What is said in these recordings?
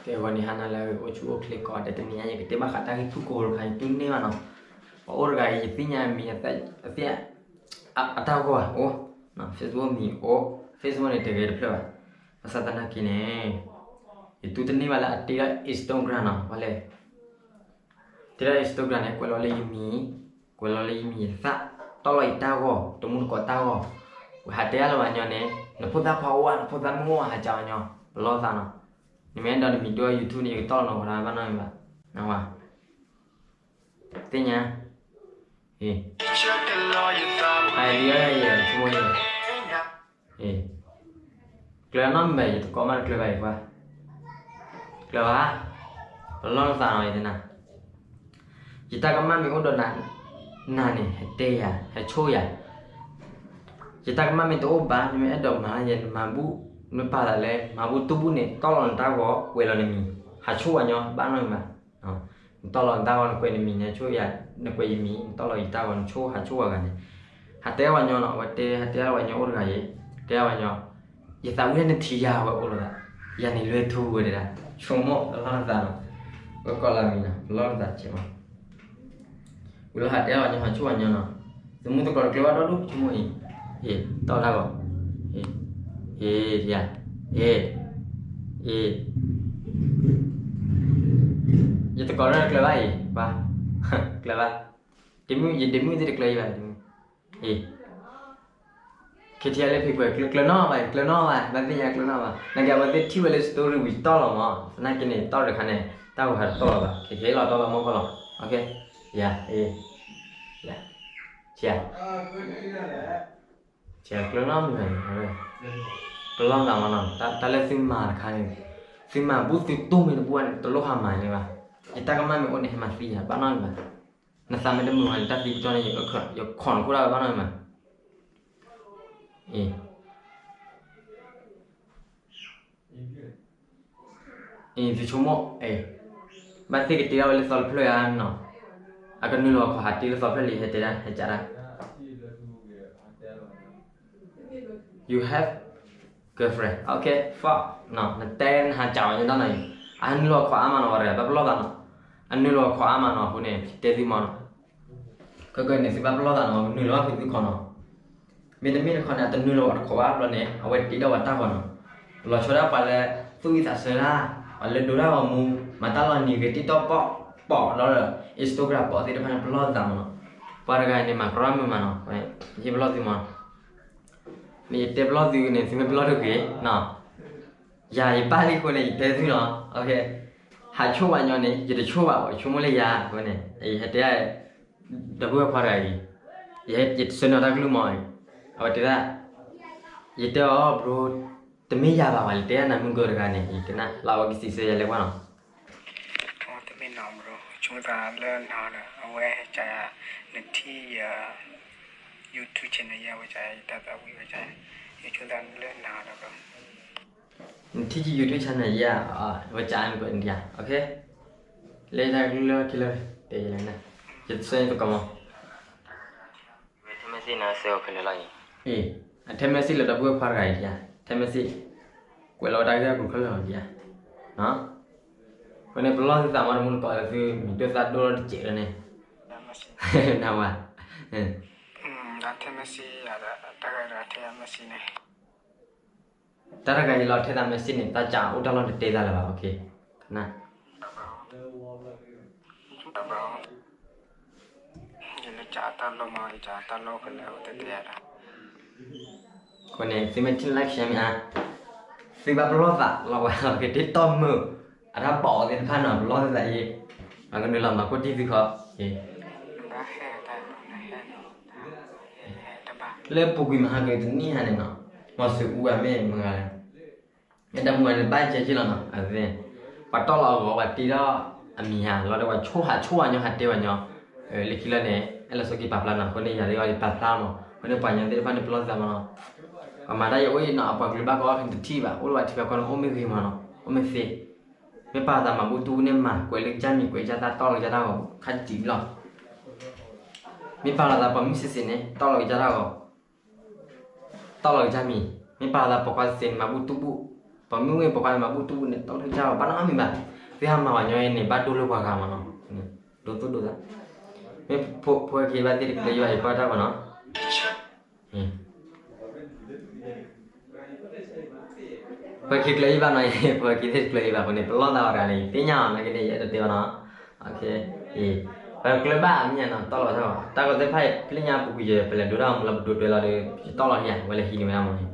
ကဲ ဂီၤနံၤဟါနၤလၢအဂ့ၤ အိၣ်ဆူၣ်အိၣ်ချ့ကိးဂၤဒဲး တနံၤအံၤ ယကတဲဘၣ်ဃးတၢ်ဂ့ၢ်ဖုၣ်ကိာ်တခါ ယတူၢ်န့ၢ်ဘၣ်နီၤ, ပှၤအိၣ်တဂၤအံၤ ယသ့ၣ်ညါအမံၤ အသ့ၣ် အတၢ်ဂီၤအိၣ်, Facebook မံၤအိၣ်, Facebook န့ၣ် တဂဲၤတဖျၢၣ်ဘၣ်. ဘၣ်ဆၣ်သနာ်က့န့ၣ် ယတူၢ်တန့ၢ်ဘၣ်လၢအတ့လၢ Instagram နီၤ, ပှၤလဲၣ် တ့လၢ Instagram န့ၣ် ကွဲးလီၤလၢယမံၤ, ကွဲးလီၤလၢယမံၤယသၣ်, တီၢ်လီၤယတၢ်ဂီၤ, တမူတကိးတၢ်ဂီၤ, ဝဲဟးတဲလၢပှၤညီန့ၣ် နဖိသၣ်ခွါအိၣ်ဧါ, နဖိသၣ်မုၣ်အိၣ်ဧါ, ဟးကးပှၤညီ, ပလီၢ်သးနီၤ, နမ့ၢ်အဲၣ်ဒိးနမံၤဒိ YouTube န့ၣ် ယကတီၢ်လီၤနဝဲဒၣ်ဘၣ်နီၤဘၣ်, နဝဲ သ့ၣ်ညါ, အ့ အ့ ယဆိကမိၣ်ယဲ, အ့ ကျၢၤနီတမံၤဘၣ်, ယတကိးမးတကျၢၤဘၣ်အံၤကွၢ်, ကျၢၤဘၣ်, ပလီၢ်နသးနီၤ ယတနၤ, ယတၢ်ကမၣ်မ့ၢ်အိၣ်ဒီးနၤန့ၣ် ဟဲတဲယၤ ဟဲဆိၣ်ယၤ, ယတၢ်ကမၣ်မ့ၢ်တအိၣ်ဘၣ် နမ့ၢ်အဲၣ်ဒိးမၤယဲ နမၤဘူၣ်, နမ့ၢ်ပာ်သးလၢ မၤဘူၣ်တူၢ်ဘူၣ်န့ၣ် တီၢ်လီၤနတၢ်ဂီၤ ကွဲးလီၤနမံၤ, ဟးဆိၣ်ပှၤညီ ဘၣ်နီတမံၤဘၣ် နတီၢ်လီၤနတၢ်ဂီၤ နကွဲးနမံၤန့ၣ် ဆိၣ်ယၤ, နကွဲးယမံၤ နတီၢ်လီၤယတၢ်ဂီၤ နဆိၣ် ဟးဆိၣ်ပှၤဂၤန့ၣ်, ဟးတဲပှၤညီနီၤ, အဝဲတဲ ဟးတဲပှၤညီအိၣ်တဂၤအံၤ, တဲပှၤညီ, ယသးဝံၣ်နထံၣ်ယၤဝဲအိၣ်လီၤသး, ယၤန့ၣ်လွဲထူဝဲဒၣ်, ဆိကမိၣ်ပလီၢ်နသးနီၤ, ဝဲကိးလၢမံၤနီၤ ပလီၢ်နသးကဲးမး, ဝံၤလီၤဟးတဲပှၤညီ ဟးဆိၣ်ပှၤညီနီၤ, သမူသကိးတကျၢၤဘၣ်ဒီဒူၣ် ဆိကမိၣ်အံၤ, အ့ တီၢ်တၢ်ဂီၤ, အ့ အ့ ယၤ, အ့ အ့ ယတကိးလၢကျၢၤဘၣ်အံၤ, ဘၣ်, ကျၢၤဘၣ်, ဒ့မုၣ် ယဒ့မုၣ်သ့ၣ်တကျၢၤယဘၣ်, အ့ ခဲထံအလၢဖံးကွဲး ကျၢၤနီၣ်ဘၣ်, ကျၢၤနီၣ်ဘၣ်, ဘၣ်သ့ၣ်ညါကျၢၤနီၣ်ဘၣ်, နာ်က့အဝဲသ့ၣ်ထံၣ်ဝဲလၢ story ဝံၤတီၢ်လီၤမး, သနာ်က့န့ၣ် တီၢ်တခါန့ၣ် တၢ်ဂီၤဟးတတီၢ်လီၤဘၣ်, ခဲခဲလီၤတီၢ်လီၤမီၢ်ကီၢ်လီၤ, ယၤ, ယၤ, ယၤ ဆဲးကျၢၤနီတမံၤဘၣ်န့ၣ်, ပလီၢ်သးမးနီၤ, တၢ်လၢသုမၤတခါန့ၣ်, သုမၤဘူၣ်သုတူၢ်မ့ၢ်တဘူၣ်ဘၣ်န့ၣ် တလိၣ်ဟးမၤန့ၣ်ဘၣ်, ယတၢ်ကမၣ်မ့ၢ်အိၣ်န့ၣ် ဟဲမၤသံယၤဘၣ်နီတမံၤဘၣ်, နသးမ့ၢ်တမုာ်ဘၣ်န့ၣ် တၢ်သံကတီၢ်န့ၣ် ယခိးနခိၣ်ဒၣ်ဝဲဘၣ်နီတမံၤဘၣ်, အ့ အ့ သုဆိကမိၣ်, ဘၣ်သ့ၣ်ကတ့ထီၣ်ဝဲလၢသီတဖျၢၣ်ဧါနီၤ, အကနုာ်လီၤခီၣ်ဟးတ့လၢသီဖျၢၣ်လံ ဟဲတဲဒၣ် ဟဲကးဒၣ်, You have girlfriend, okay, fuck, နတဲနဟးကးဝဲညီတၢ်နီၤအံၤ, အနုာ်လီၤခီၣ်အါမးနီၤ ဝဲဘၣ်ပလီၢ်သးနီၤ, အနုာ်လီၤခီၣ်အါမးနီၤ အဃိန့ၣ် တဲသုမးနီၤ, ခဲကနံၣ်သုဘၣ်ပလီၢ်သးနီၤ နုာ်လီၤဘၣ်ဖုးသုခီၣ်နီၤ မ့တမ့ၢ်တခီန့ၣ် အတနုာ်လီၤဝဲတခီၣ်ဘၣ်ဘျီန့ၣ် အဝဲတ့ထီၣ်ဝဲတၢ်ဂီၤနီၤ, လီၤဆီဒၣ်ပှၤလၢ သူၣ်ဝံၣ်သးဆၢတၢ်, ပှၤလၢဒိတၢ်ဂီၤမူ, မၤတၢ်လီၤနံၤဂ့ၤ TikTok ပိာ်, ပိာ်ဒီး Instagram ပိာ်သ့ၣ်တဖၣ်န့ၣ် ပလီၢ်သုသးမးနီၤ, ပှၤတဂၤအံၤန့ၣ် မၤကရီမုာ်မးနီၤ, ယပလီၢ်သုမးနီၤ, မ့ၢ်ယတဲပလီၢ်သုန့ၣ် သုမ့ၢ်ပလီၢ်တဂ့ၤနီၤ, ယၤယပၢ်လံအဃိန့ၣ် ယတဲသုနီၤ, ဟးဆိၣ်ဝဲညီန့ၣ် ယတဆိၣ်ဘၣ် ဆိကမိၣ်လၢယၤအဃိန့ၣ် ယဟဲတဲ ဒီပုၢ်ဝဲၢ်ခွါတဂၤအံၤ, ယတဆၢန့ၢ်တၢ်ကလုၢ်မးအံၤ, အဝဲတဲဒၣ်, ယတဲအီၤ bro, တမ့ၢ်ယၤဘၣ်ဝဲ လဲၤတဲဒၣ်နၤမုၢ်ကၢတဂၤန့ၣ် ယတဲနၤ လၢအဝဲကစံးဆၢယၤလဲၤကွၢ်နီၤ, တမ့ၢ်နီၤ bro, ဆိကမိၣ်သးလၢနၤဒီး အဝဲကးယၤ, နထံၣ်ယၤ, YouTube channel ယၤ အဝဲကးယၤ ယတၢ်သးဝံၣ်ဝဲကးယၤ, ယဆိကမိၣ်သးလၢနၤဒီး bro နထံၣ်က့ၤ YouTube channel ယၤ, ဝဲကးနကွဲးနဒံးဧါ, လဲၤတၢ်ကလုၢ်လၢခံလၢ တဲယလဲၤနၤ, ယတဆၢန့ၢ်သကိးမး, ဝဲထဲ message နၤဆၢအီၤခဲလၢာ်လီၤအံၤ, အံၤ, အထဲ message လၢဒီပုၢ်ဝဲၢ်ခွါတဂၤအံၤဒံးဧါ, ထဲ message, ကွဲးလီၤဝဲတၢ်ဂ့ၢ်အပူၤခဲလၢာ်လီၤဒံးဧါ, အဃိန့ၣ် ပလီၢ်သုသးမး တမူတကိးလၢသုမံၤဒိၣ်သၣ်ဒိၣ်လီၤတစဲးလၢန့ၣ်, နဝဲ ထဲ message ယၤဒီး တၢ်ဂၤဒီးထဲ message န့ၣ် တၢ်တဂၤအံၤလီၤထဲသး message န့ၣ် တၢ်ကးအိၣ်တၢ်လီၢ်တတဲသးလၢၤဘၣ်, န, အဃိန့ၣ် သုမ့ၢ်ထံၣ် like share မ့ၢ်ဧါ, သုဘၣ်ပလီၢ်သးလီၤဝဲ က့ၤတတီၢ်မုာ်, အတၢ်ပိာ်အီၤသ့ၣ်တဖၣ်နီၤ ပလီၢ်သးအံၤ, အကနုာ်လီၤမၤကိၣ်တံၢ်သုခီ, လၢပူၤကွံာ်မဟါကတနံၣ်ဟါန့ၣ်နီၤ, မီၤစူၤအူဂၤမ့ၢ်မတၤလဲၣ်, မ့ၢ်တၢ်မူဂၤန့ၣ် ဘၣ်ကဲက့လီၤနီၤ, အသ့ၣ်, ပှၤတီၢ်လီၤအဂီၤ ပှၤတ့ထီၣ်အမံၤဧါ, လီၤဒီးပှၤဆိၣ်ဟးဆိၣ်ဝဲညီ ဟးတဲဝဲညီ, လၢခံလီၤန့ၣ် အဲၣ်လီၤဆိက့ၤပာ်ဖျါနီၤ, အဃိန့ၣ် ယၤဒ်အီၤဒ်ပာ်ဖျါမး, အဃိန့ၣ် ပှၤညီသ့ၣ်တဖၣ်န့ၣ် ပလီၢ်သးမးနီၤ, ပှၤမၤတၢ်ယအိၣ်အံၤနီၤ အပှၤကလုာ်ဘၣ်ကီအီၣ်ခဲန့ၣ်တထံၣ်ဘၣ်, အိၣ်လၢပှၤထံပှၤကီၢ်န့ၣ် အိၣ်မ့ၢ်ဂ့ၤမးနီၤ, အိၣ်မ့ၢ်သ့, မ့ၢ်ပာ်လီၤသးမၤဘူၣ်တူၢ်န့ၣ်မၤ ကွဲးလၢကစၢ်မံၤ ကွဲးကစၢ်တၢ် တီၢ်လီၤကစၢ်တၢ်ဂီၤ ခါတံၢ်လီၤ, မ့ၢ်ပာ်လီၤသးပိာ်မုၣ်စ့ၢ်စ့ၢ်န့ၣ် တီၢ်လီၤကစၢ်တၢ်ဂီၤ တီၢ်လီၤကစၢ်မံၤ, မ့ၢ်ပာ်လီၤသးပိာ်ခွါစ့ၢ်စ့ၢ်န့ၣ် မၤဘူၣ်တူၢ်ဘူၣ်, ပ ပှၤမုၣ်ဝဲၢ်ပိာ်ခွါန့ၣ် မၤဘူၣ်တူၢ်ဘူၣ်န့ၣ် တီၢ်ထူၣ်ကၢ်ဘၣ်နီတမံၤဘၣ်. သုဟးမၤဝဲညီအံၤန့ၣ် ဘၣ်ဒိလိာ်ပှၤဂၤမးနီၤ, ဒိသူၣ်ဒိသး, မ့ၢ်ဖိၣ်ဃဲဘၣ်သ့ၣ်တကျၢၤယဘၣ်အံၤကွၢ်တၢ်ပနီၤ, ဖိၣ်ဃဲကျၢၤယဘၣ်နီၤ, ဖိၣ်ဃဲသ့ၣ်တကျၢၤယဘၣ်အဃိန့ၣ် ပလီၢ်သးအီၤတဂၤန့ၣ် သ့ၣ်ညါအီၤနာ်က့န့ၣ် ယအဲၣ်ဒိးတဲဘၣ်နီၤ, ပကျၢၤဘၣ်မ့ၢ်နီၤ တီၢ်လီၤတၢ်ဘၣ်, တၢ်ကီသ့ၣ်တဖၣ်အံၤ ပျဲညါပူၤကွံာ်ယဲ ပလဲၤဒိတၢ်မူလၢပဒိတွဲလီၤဒီး ယတီၢ်လီၤန့ၣ် ဝဲလဲၤဟံးန့ၢ်ဝဲဒၣ်မးန့ၣ်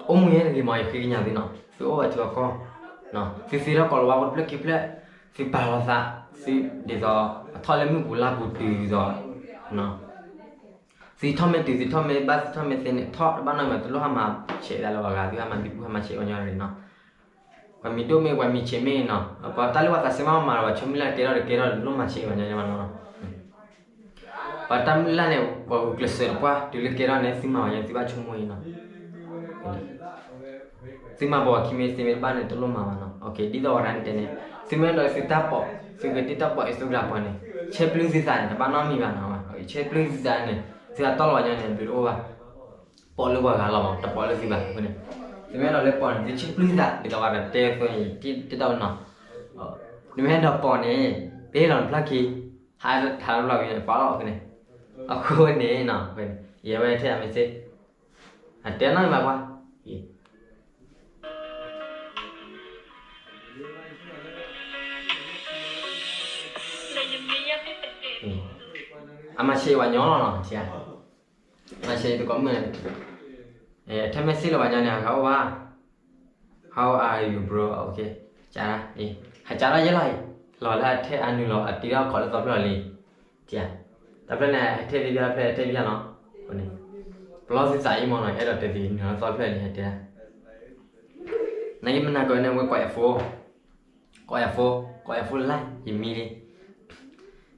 အိၣ်မူယဲတဂ့ၤမး ယဃ့ကညးသုနီၤ, သုအိၣ်ဘၣ်ထုအကီၢ်, သုသ့ထီၣ်ကိးလီၤဝါဖိတဖျၢၣ်ခံဖျၢၣ်, သုပာ်လီၤသး, သုဒ်သိး အထီၣ်လၢမုၢ်ပူၤလါပူၤတုၤဒ်သိး, သုထီၣ်မ့ၢ်တုၤ သုထီၣ်မ့ၢ်ဘၣ် သုထီၣ်မ့ၢ်သ့န့ၣ် ထီၣ်တဘၣ်နီတမံၤ တလိၣ်ဟးမၤဆဲးဒၣ်လၢပှၤဂၤ သုဟးမၤဘံဘူၣ်ဟးမၤဆဲးပှၤညီန့ၣ်နီၤ, ပှၤမံၤဒိၣ်မ့ၢ်ပှၤမံၤဆံးမ့ၢ်နီၤ, ပှၤတၢ်လၢပှၤသးစဲမးမၤဒီး ပှၤဆိမိၣ်လၢကဲထီၣ်ဒီးကဲထီၣ် တလိၣ်မၤဆဲးပှၤညီညီဘၣ်နီၤ ပှၤတၢ်မုၢ်လၢ်န့ၣ် ပှၤဂုာ်ကျဲးစၢးတပှၢ် တုၤလၢကဲထီၣ်န့ၣ် သုမၤဝဲညီ သုဘၣ်ဆိကမိၣ်အံၤနီၤ, သုမၤပှၤခံမ့ၢ်သ့မ့ၢ်တဘၣ်န့ၣ် တလိၣ်မၤဘၣ်နီၤ, ဒ်သိးဝဲဒၣ်န့ၣ်တဲန့ၣ်, သုမ့ၢ်အဲၣ်ဒိးသုတၢ်ပိာ် သုကတ့တၢ်ပိာ် Instagram ပိာ်န့ၣ်, ဆဲးပျုၢ်သုသးန့ၣ် တဘၣ်နီတမံၤဘၣ်နီၤ, ဆဲးပျုၢ်သုသးန့ၣ် သုဟးတီၢ်လီၤဝဲညီန့ၣ် ဘျုးတအိၣ်ဘၣ်, ပိာ်လၢပှၤဂၤလီၤမး တပိာ်လၢသုဘၣ်အဃိန့ၣ်, သုမ့ၢ်အဲၣ်ဒိးလၢပိာ်န့ၣ် သုဆဲးပျုၢ်သုသး ဒ်သိးဝဲဒၣ်တဲသိးန့ၣ် တ့တၢ်နီၤ, နမ့ၢ်အဲၣ်ဒိးပိာ်န့ၣ် ပဟ့ၣ်လီၤနဖျၢၣ်ခံ ဟးထါလီၤဝံၤန့ၣ် ပာ်လီၤအဃိန့ၣ်, အဃိန့ၣ် ယဲဝဲထဲအမ့ၢ်သ့, အတဲနီၢ်မးကွၢ်, အမၤဆဲးဝဲညီလီၤနီၤ, မၤဆဲးတကိးမုၣ်န့ၣ်, ထဲမ့ၢ်သ့လၢပှၤညီန့ၣ် ဟးအိၣ်ဘၣ် How are you bro, ကၢ်, ဟးကၢ်ထီၣ်ယဲလီၤအံၤ, လီၤလၢအထဲအနုာ်လီၤ အတ့ထီၣ်ခိးလၢသီဖျၢၣ်လံ, တၢ်ဖျၢၣ်န့ၣ် အထဲတ့ဖျၢၣ်ဖျၢၣ်ထဲတ့ဖျၢၣ်နီၤ, ပလီၢ်သုသးအံၤမးနီၤ ယအဲၣ်ဒိးတဲသု နုာ်လီၤသီဖျၢၣ်လံ ဟဲတဲ, နာ်က့မနၤကီးန့ၣ် ဝဲကိးယၤဖိ ကိးယၤဖိ, ကိးယၤဖိလၢ် ယမံလံ,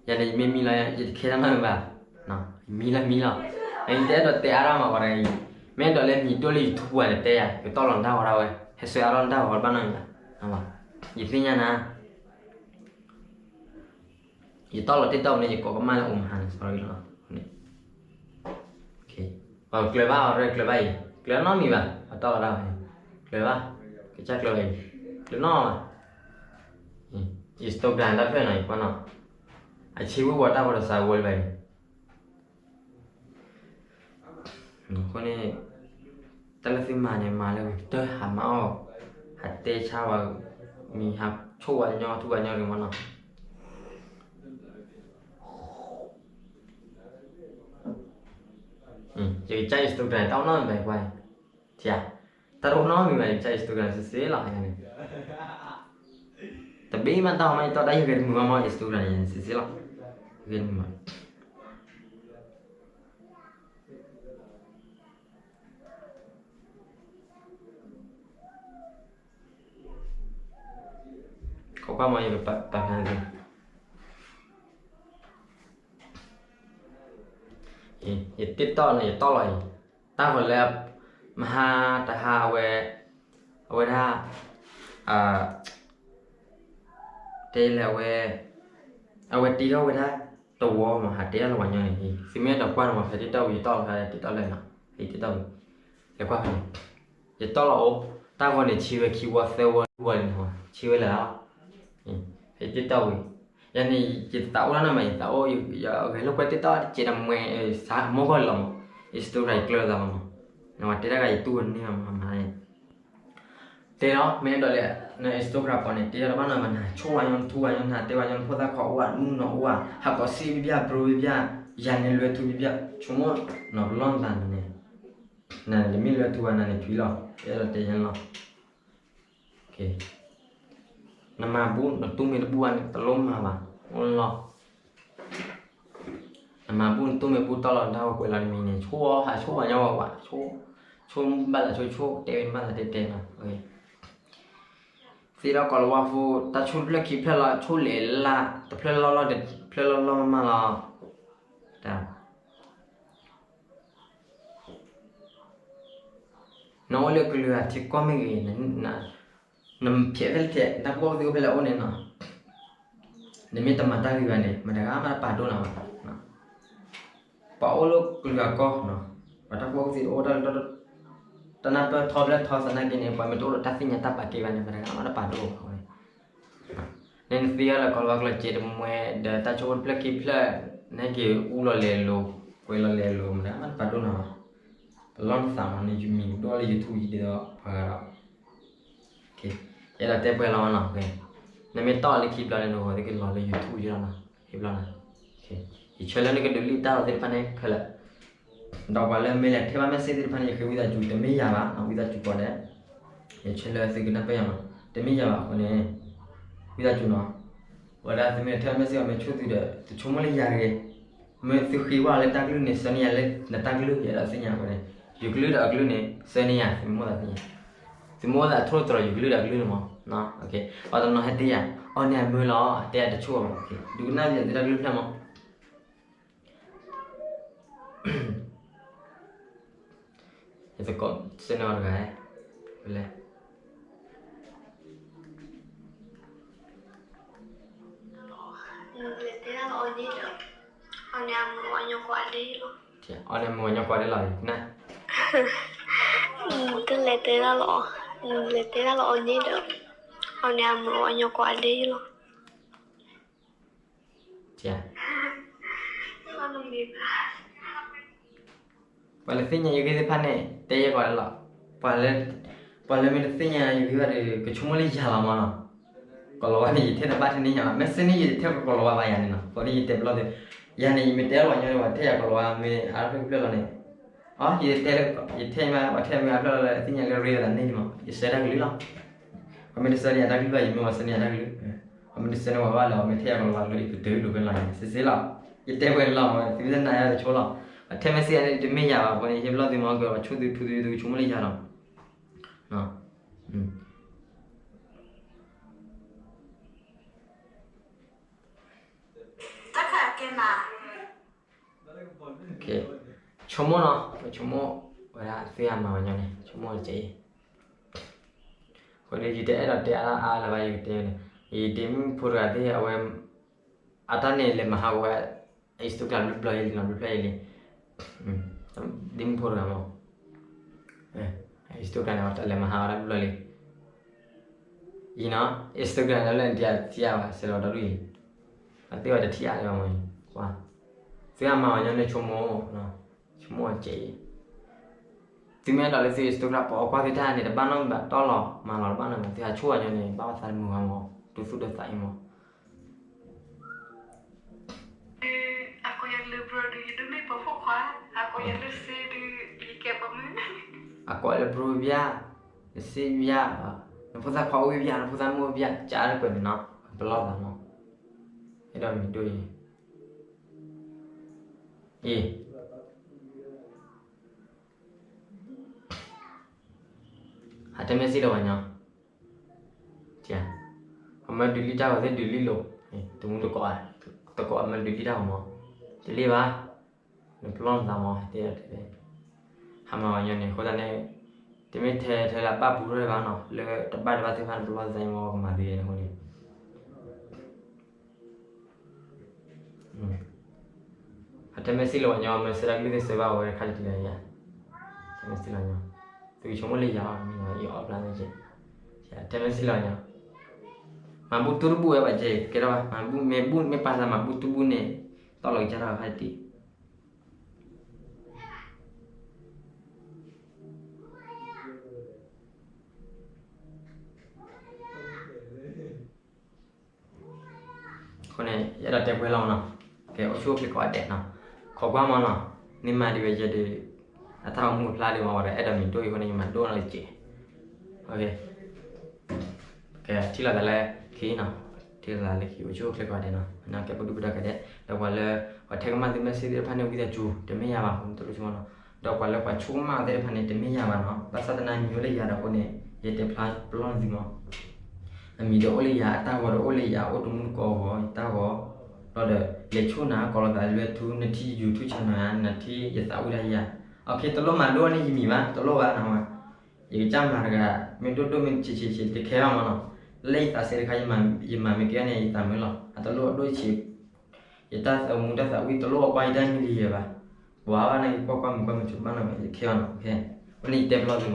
ယၤန့ၣ် ယမ့ၢ်မံလီၤ ယတခဲတၢ်နီတမံၤဘၣ်, ယမံလီၤမံလီၤ, ယတအဲၣ်ဒိးတဲအါဒၣ်မးဝဲဒၣ်အံၤ, မ့ၢ်အဲၣ်ဒိးလၢမံၤဒိၣ်လၢ YouTube ပူၤန့ၣ် တဲယၤ ကတီၢ်လီၤနတၢ်ဂီၤဒၣ်ဝဲ, ဟဲဆှၢအါထီၣ်နတၢ်ဂီၤတဘၣ်နီတမံၤဘၣ်, ယသ့ၣ်ညါနၤ ယတီၢ်လီၤ TikTok န့ၣ် ယကိးကမၣ်လၢအိၣ်မဟါန့ၣ် sorry လီၤ, ပှၤကျၢၤဘၣ်အီၤ ကျၢၤဘၣ်အံၤ ကျၢၤနီတမံၤဘၣ် ပှၤတီၢ်လီၤတၢ်ဝဲ, ကျၢၤဘၣ်, ကစၢ်ကျၢၤဘၣ်အံၤ, ကျၢၤနီတမံၤဘၣ်, Instagram တၢ်ဖျၢၣ်နီၤ ယကွၢ်နီၤ, အဆ့ဝိဝီၤတၢ်ဂီၤဒီးစးဝီလၢၤဘၣ်အံၤ အဃိန့ၣ် တၢ်လၢသုမၤန့ၣ် မၤလၢဂုၤကတၢၢ်ဟးမၤအီၣ်, ဟးတဲဆါဝဲ, မံၤဟးဆိၣ်ဝဲညီထူဝဲညီဂ့ၤမးနီၤ, ယကစၢ် Instagram တၢ်အိၣ်နီတမံၤဘၣ်ကွၢ်, တၢ်တအိၣ်နီတမံၤဘၣ် ယကစၢ် Instagram စ့စ့လီၤန့ၣ်, တဘ့ၣ်မးတၢ်ဟီမး ယတီၢ်တၢ်ယဂဲၤတမုာ်မးမး Instagram န့ၣ် စ့စ့လီၤ, ဂဲၤတမုာ်မး ခိးကွၢ်မး ယကပာ်ဖျါန့ၣ်, ယ TikTok န့ၣ် ယတီၢ်လီၤအံၤ, တၢ်ဃီၤလၢ မဟါတဟါအဝဲ, အဝဲဒၣ်, တဲလဲၣ်အဝဲ, အဝဲတ့ထီၣ်ဝဲဒၣ်, တဝီမး ဟးတဲထီၣ်လၢပှၤညီန့ၣ်, သုမ့ၢ်အဲၣ်ဒိးကွၢ်န့ၣ်မး ဖဲ TikTok ဝံၤ ယတီၢ်လီၤဖဲ TikTok လၢနီၤ, ဖဲ TikTok ဝံၤ, လဲၤကွၢ်ဖဲန့ၣ်, ယတီၢ်လီၤအိၣ်, တၢ်ဂီၤန့ၣ် ဆံဝဲခံဝီသၢဝီလွံၢ်ဝီန့ၣ်, ဆံဝဲလၢာ်လီၤ, ဖဲ TikTok ဝံၤ, ယၤန့ၣ် ယသးအိၣ်လီၤနီၤမး ယသးအိၣ်, ယဂဲၤလိာ်ကွဲ TikTok တကဲးတမှဲ, စးအမိၢ်ဂီၢ်လီၤမး, Instagram ကျၢၤသးမး, နဝဲတဲတၢ်ဂၤယတူၢ်ဝဲန့ၢ်မးမး, တဲလီၤ မ့ၢ်အဲၣ်ဒိးလဲၣ်, န Instagram ပူၤန့ၣ် တဲတၢ်တဘၣ်နီၤ မနၤဆိၣ်ဝဲညီ ထူဝဲညီ နတဲဝဲညီ နဖိသၣ်ခွါအိၣ်ဧါ မုၣ်ကနီၤအိၣ်ဧါ ဟးကိးစ့ဘျီဘျီ ဘြိဘျီဘျီ, ယၤန့ၣ်လွဲထူဘျီဘျီ, ဆိကမိၣ်နီၤ ပလီၢ်နသးန့ၣ်, နၤန့ၣ် တမ့ၢ်လွဲထူဘၣ် နၤန့ၣ်ထွံလီၤ, အဲၣ်ဒိးတဲညါလီၤ နမၤဘူၣ်နတူၢ်မ့ၢ်တဘူၣ်ဘၣ်န့ၣ် တလိၣ်မၤဘၣ်, အိၣ်လီၤ, နမၤဘူၣ်နတူၢ်မ့ၢ်ဘူၣ်တီၢ်လီၤ နတၢ်ဂီၤကွဲးလီၤတမံၤန့ၣ် ဆိၣ်အီၤ ဟးဆိၣ်ပှၤညီဝဲဝဲ, ဆိၣ်ဘၣ်သးဆိၣ်ဆိၣ် တဲဝဲဘၣ်သးတဲတဲလီၤ, သ့ဒီးကိးလီၤဝါဖိ တၢ်ဆိၣ်တဖျၢၣ်ခံဖျၢၣ်လီၤ ဆိၣ်လဲၤလၢ် တဖျၢၣ်လီၢ်လီၢ် တဖျၢၣ်လီၢ်လီၢ်မးမးလီၤ, တၢ် နအိၣ်လၢကလုာ်အထံကီၢ်မ့ၢ်ဂ့ၤ, နဖျဲးဖဲလဲၣ်ဖျဲး တၢ်ကူၣ်ဘၣ်ကူၣ်သ့အိၣ်ဖဲလဲၣ်အိၣ်န့ၣ်နီၤ, နမ့ၢ်တမၤတၢ်ဂ့ၤဘၣ်န့ၣ် မတၤဂၤမးတပာ်ဒိၣ်နၤဘၣ်, ပှၤအိၣ်လၢကလုာ်အကီၢ်နီၤ, ပှၤတၢ်ကူၣ်ဘၣ်ကူၣ်သ့အိၣ်တၢ်လၢ တၢ်နၢ်ပၢၢ်ထီဖျဲၣ်ထီသနာ်က့န့ၣ် ပှၤမ့ၢ်တအိၣ်ဒီးတၢ်သ့ၣ်ညါတၢ်ပာ်ကဲဘၣ်န့ၣ် ပှၤတဂၤမးတပာ်ဒိၣ်အီၤဘၣ်န့ၣ်, နနသ့အီၤလၢကီၢ်လီၤဝါကျိာ်စ့တမှဲဒီးတၢ်ဆိကမိၣ်တဖျၢၣ်ခံဖျၢၣ်, နဟဲက့ၤအူလီၤလဲၤလိၤ, ကွဲးလီၤလဲၤလိၤ မတၤမးတပာ်ဒိၣ်နီၤဘၣ်. ပလီၢ်နသးမး နမံၤဒိၣ်လၢ YouTube ယံၤဒ်သိးပှၤဂၤဒီး ယအဲၣ်ဒိးတဲပှဲၤလီၤနီၤ, နမ့ၢ်တီၢ်လၢခံဘျီန့ၣ် နဂီၤသ့ၣ်ကလီၤလၢ YouTube ယံၤလီၤနီၤ, ဟ့ၣ်ဘျီနီၤ, ယဆၢလၢနကဒုးလံာ်တၢ်အီၤသ့ၣ်တဖၣ်န့ၣ်ခဲလၢာ်, ဒီးပှၤလၢမ့ၢ်လဲၤထဲဘၣ် message သ့ၣ်တဖၣ်န့ၣ် ယဃ့ဝံသးစူၤတမ့ၢ်ယၤဘၣ်နီၤ, ဝံသးစူၤကိးဂၤဒဲး, ယဆၢလၢသုကနၢ်ပၢၢ်ယၤမး, တမ့ၢ်ယၤဘၣ်အဃိန့ၣ်, ဝံသးစူၤနီၤ, ဝဲဒၣ်သုမ့ၢ်ထဲ message အီၤ မ့ၢ်ဆိၣ်သုဒီး တဆိကမိၣ်လၢယၤတဂ့ၤ, မ့ၢ်သုဃ့ဝဲလၢတၢ်ကလုၢ်န့ၣ် ဆၢန့ၢ်ယၤလၢနတၢ်ကလုၢ် ယအဲၣ်ဒိးသ့ၣ်ညါအဃိန့ၣ်, ယကလုၢ်ဒီးအကလုၢ်န့ၣ် ဆၢန့ၢ်ယၤ သုမ့ၢ်အိၣ်သးသ့ၣ်ညါ, သုမ့ၢ်အိၣ်သးထိၣ်သတြီၤယကလုၢ်ဒီးအကလုၢ်န့ၣ်မး, ပှၤတနီၤဟဲတဲယၤ, အီၤန့ၣ်အမၢလီၤ တဲယၤတဆိၣ်အီၤဘၣ်, ဒုးကနၣ်ယၤသုတၢ်ကလုၢ်ဖျၢၣ်မး ယသကိးစဲန့ၢ်အီၤတဂၤ, ဖဲလဲၣ်, လဲၤတဲဒၣ်လီၤအီၤန့ၣ်ဒီး, အီၤန့ၣ်အမုၢ်အညီကွၢ်ဒ့လီၤ, အီၤန့ၣ်အမုၢ်အညီကွၢ်ဒ့လီၤ, တလဲၤတဲဒၣ်လီၤ, လဲၤတဲဒၣ်လီၤအီၤန့ၣ်ဒီး, အီၤန့ၣ်အမုၢ်အညီကွၢ်ဒ့လီၤ. ပှၤလၢသ့ၣ်ညါယဂ့ၢ်သ့ၣ်တဖၣ်န့ၣ် တဲယဲၢ်ကီးလီၤ. ပှၤလၢမ့ၢ်တသ့ၣ်ညါယဂ့ၢ်ဘၣ်ဒီး ကဆိကမိၣ်လၢယၤလီၤမးနီၤ. ကီၤလၤဝါန့ၣ် ယထဲတဘၣ်ထဲန့ၣ်ညါဘၣ်, မ့ၢ်စ့ၢ်န့ၣ် ယတထဲကီၤလၤဝါဘၣ်ယၤန့ၣ်နီၤ. အဃိန့ၣ် ယတဲပလီၢ်သု, ယၤန့ၣ် ယမ့ၢ်တဲလၢပှၤကညီန့ၣ် ပှၤထဲယၤကီၤလၤဝါမ့ၢ်အါဖျၢၣ်ဖျၢၣ်လီၤန့ၣ်, အ ယတဲလၢ ယထဲမး ပှၤထဲမ့ၢ်အါဖျၢၣ်လီၤလၢ သ့ၣ်ညါလၢရ့လိာ်သးန့ၣ်န့ၣ်မး ယဆၢတၢ်ကလုၢ်လီၤ. ပှၤမ့ၢ်တဆၢန့ၢ်ယၤတၢ်ကလုၢ်ဘၣ် ယမ့ၢ်ပှၤဆၢန့ၢ်ယၤတၢ်ကလုၢ်, ပှၤမ့ၢ်တဆၢန့ၢ်ဝဲဘၣ်လၢ အမ့ၢ်ထဲယၤကီၤလၤဝါလၢ ယကတၢၢ်လိာ်ဖဲလီၤန့ၣ် စ့ၢ်စ့ၢ်လီၤ. ယတဲပှဲၤန့ၣ်လီၤ, သုမ့ၢ်တနာ်ယၤတဆိလီၤ. ပှၤထဲမ့ၢ်စ့ၢ်န့ၣ် တမ့ၢ်ယၤဘၣ်အဃိန့ၣ် ဟ့ၣ်ပလီၢ်သုမး ကီၤလၤဝါဆိၣ်သုထူသု သုကဆိကမိၣ်လၢယၤလီၤ. တၢ်ခါကဲနၤ ဆိကမိၣ်နီၤ, ပဆိကမိၣ်ဝဲဒၣ်သုအမၤဝဲညီန့ၣ် ဆိကမိၣ်တက့ၢ်. အဃိန့ၣ် ယတအဲၣ်ဒိးတဲအါအါလၢၤဘၣ် ယကတဲန့ၣ်, ယဒ့မုၣ်ဖိတဂၤသ့ၣ် အဝဲ အတၢ်န့ၣ်လဲၤမၤဟးဂီၤဝဲ Instagram ဘျီဘျီယဲလံနီၤ, ဘျီဘျီယဲလံ, ဒ့မုၣ်ဖိတဂၤမး Instagram န့ၣ် တၢ်လဲၤမၤဟးဂီၤတၢ်ဘျီဘျီလံ. ယနီၤ Instagram လၢနတထံၣ်အါဘၣ် စဲးလီၤဒီဒူၣ်အံၤ, အသ့ၣ်ဝဲတထံၣ်အါလၢၤဘၣ်မး, သုအမၤဝဲညီန့ၣ် ဆိကမိၣ်, ဆိကမိၣ်အကဲးအံၤ, သုမ့ၢ်အဲၣ်ဒိးလၢသု Instagram ပအီၣ်ကွၢ်သုတၢ်န့ၣ် တဘၣ်နီတမံၤဘၣ် တီၢ်လီၤမၤလီၤတဘၣ်နီတမံၤ, သုဟးဆိၣ်ဝဲညီန့ၣ် ဘၣ်ဝဲသးတမုာ်ဘၣ်မး, ဒိသူၣ်ဒိသးအံၤမး အကိးယၤလၢ bro ဒီး ယဒိးန့ၢ်ပိာ်ဖိခွါ, အကိးယၤလၢစ့ဒီး ယကဲပိာ်မုၣ်, အကိးလၢ bro ဘၣ်, လၢစ့ဘၣ်, နဖိသၣ်ခွါအိၣ်ဘၣ်, နဖိသၣ်မုၣ်အိၣ်ဘၣ်, ကးတကွဲးန့ၣ်နီၤ, ပလီၢ်သးမး, အဲၣ်ဒိးမံၤဒိၣ်အံၤ, အံၤ အတဲမ့ၢ်စံၣ်လၢပှၤညီ, အမၢဒုးလံတၢ်ဂီၤသ့ၣ်ဒုးလံလိာ်, တမူတကိး, တကိးအမၢဒုးလံတၢ်ဂီၤမး, တလံဘၣ်, နပလီၢ်နသးမး, တဲတဲ, ဟးမၤပှၤညီန့ၣ် အဃိသတးန့ၣ်, တမ့ၢ်ထဲထဲလၢအဘၣ်ပူၤထီၣ်ဘၣ်နီၤ, လၢတဘၣ်တဘၣ်သ့ၣ်တဖၣ်န့ၣ် ပလီၢ်သးအံၤမး ကမၤသ့န့ၣ်အဃိန့ၣ် အတဲမ့ၢ်စံၣ်လၢပှၤညီ မ့ၢ်ဆၢတၢ်ကလုၢ်သ့ၣ်စၢၤဘၣ်ဝဲခါတံၢ်တံၢ်လၢယၤ, တဲမ့ၢ်စံၣ်လီၤညီ, သုကဆိကမိၣ်လၢယၤဘၣ် မ့ၢ်ယၤ ယအီၣ်ဖျါန့ၣ်ကဲ, တဲမ့ၢ်စံၣ်လီၤညီ, မၤဘူၣ်တူၢ်တဘူၣ်ဝဲဘၣ်ကဲ ကဲထီၣ်ဘၣ်, မၤဘူၣ်မ့ၢ်ဘူၣ်မ့ၢ်ပာ်သးမၤဘူၣ်တူၢ်ဘူၣ်န့ၣ်, တီၢ်လီၤကစၢ်ထီၣ်ခါတံၢ် အဃိန့ၣ် ယအဲၣ်ဒိးတဲပှဲၤလီၤမးနီၤ, ကဲအိၣ်ဆူၣ်အိၣ်ချ့ကိးဂၤဒဲးနီၤ, ခိးကွၢ်မးနီၤ, မ့ၢ်မၤဒံးဝဲယဲဒုး, အတၢ်အိၣ်မူအဖျါဒံးမး ဝဲဒီးအဲၣ်ဒိးမံၤဒိၣ်အံၤအဃိန့ၣ် ယမၤဒိၣ်နီၤတက့ၢ်, ကဲထံၣ်လိာ်သးလၢခံနီၤ, ထံၣ်လိာ်သးလၢခံအိၣ်ဆူၣ်အိၣ်ချ့ကိးဂၤဒဲးနီၤ, ကဲပဒုၣ်ပဒါကဒဲး ဒီးပှၤလၢ ပှၤထဲကမၣ်သု message သ့ၣ်တဖၣ်န့ၣ် ဝံသးစူၤ တမ့ၢ်ယၤဘၣ် တလိၣ်ဆိကမိၣ်နီၤ, ဒီးပှၤလၢပှၤဆိကမၣ်သ့ၣ်တဖၣ်န့ၣ် တမ့ၢ်ယၤဘၣ်နီၤ, ဘၣ်ဆၣ်သနာ်က့မံၤအိၣ်လၢယၤဒီးအဃိန့ၣ် ယတဲဖျါပလီၢ်သုမး အမံၤဒီးအိၣ်လၢယၤ အတၢ်ဂီၤဒီးအိၣ်လၢယၤ အိၣ်တမူတကိးအဂီၢ် ယတၢ်ဂီၤ, ဒီးဒီး လဲၤဆိၣ်နၤ ကိးလိာ်သးလွဲၢ်ထူ နထံၣ် YouTube channel နၤ နထံၣ်ယသးဝံၣ်ဒၣ်ယၤ, အခဲတလိၣ်မၤဒိၣ်န့ၢ်ယမံၤဘၣ် တလိၣ်ဘၣ်နဝဲ, ယကစၢ်မၤတဂၤ မ့ၢ်ဒိၣ်ဒိၣ်မ့ၢ်ဆံးဆံးဆံး တခဲဘၣ်မးနီၤ, လၢယသးစဲတခါ ယမၤမ့ၢ်ကဲန့ၣ် ယသးမုာ်လီၤ အတလိၣ်အဒိၣ်ဆံး ယတၢ်သးမူတၢ်သးဝံၣ်တလိၣ်အကွၢ်ယတၢ်မံၤလံယဲဘၣ်, ပှၤဘၣ်န့ၣ် ကွၢ်ကွၢ်မုာ်ကွၢ်မုာ်ဆိဘၣ်နီၤ ယခဲအီၤနီၤ, အဃိန့ၣ် ယတဲပလီၢ်သုမး.